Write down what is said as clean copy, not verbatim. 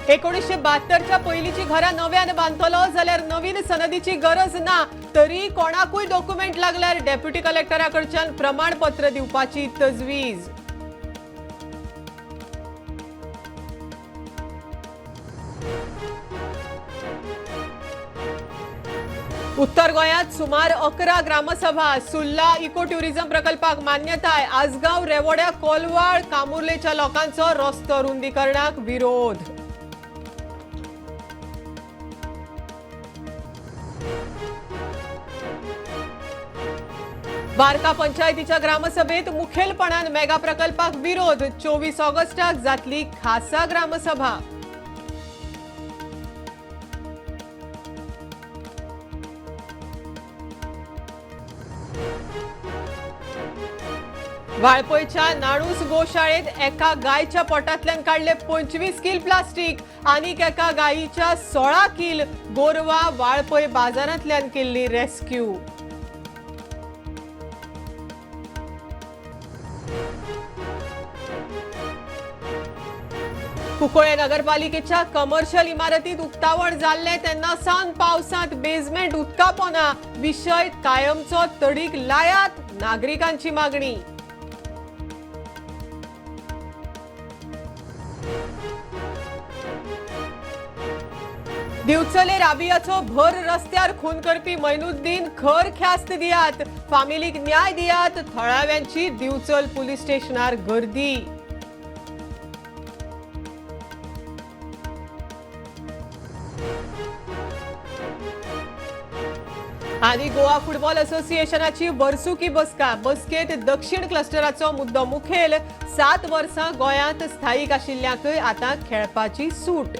1972च्या पयलींची घरां नव्यान बांदतलो जाल्यार नवीन सनदीची गरज ना, तरी कोणाकूय डॉक्युमेंट लागल्यार डेप्युटी कलेक्टरा कडच्यान प्रमाणपत्र दिवपाची तजवीज. उत्तर गोंयांत सुमार 11 ग्रामसभा. सुर्ला इको ट्युरिझम प्रकल्पाक मान्यताय. आसगांव, रेवोड्या, कोलवाळ, कामुर्लेच्या लोकांचो रस्तो रुंदीकरणाक विरोध. बारका पंचायतीच्या ग्रामसभेत मुखेलपणान मेगा प्रकल्पाक विरोध. 24 ऑगस्टाक जातली खासा ग्रामसभा. वाळपयच्या नाणूस गोशाळेत एका गायच्या पोटांतल्यान काडले 25 कील प्लास्टीक. आनीक एका गायीच्या 16 कील. गोरवा वाळपय बाजारांतल्यान केल्ली रेस्क्यू. कुंकळे नगरपालिकेच्या कमर्शियल इमारतीत उक्तावण जाल्लें तेन्ना सावन पावसांत बेजमेंट उदका पोना. विशय कायमचो तडीक लायात, नागरिकांची मागणी. दिवचले राबियाचो भर रस्त्यार खून करपी मैनुद्दीन खर ख्यास्त दियात, फामिलीक न्याय दियात, थळाव्यांची दिवचल पुलीस स्टेशनार गर्दी. आनी गोवा फुटबॉल असोसिएशनाची वर्सुकी बसका. बसकेत दक्षिण क्लस्टराचो मुद्दो मुखेल. 7 वर्सां गोंयांत स्थायीक आशिल्ल्यांकय आतां खेळपाची सूट.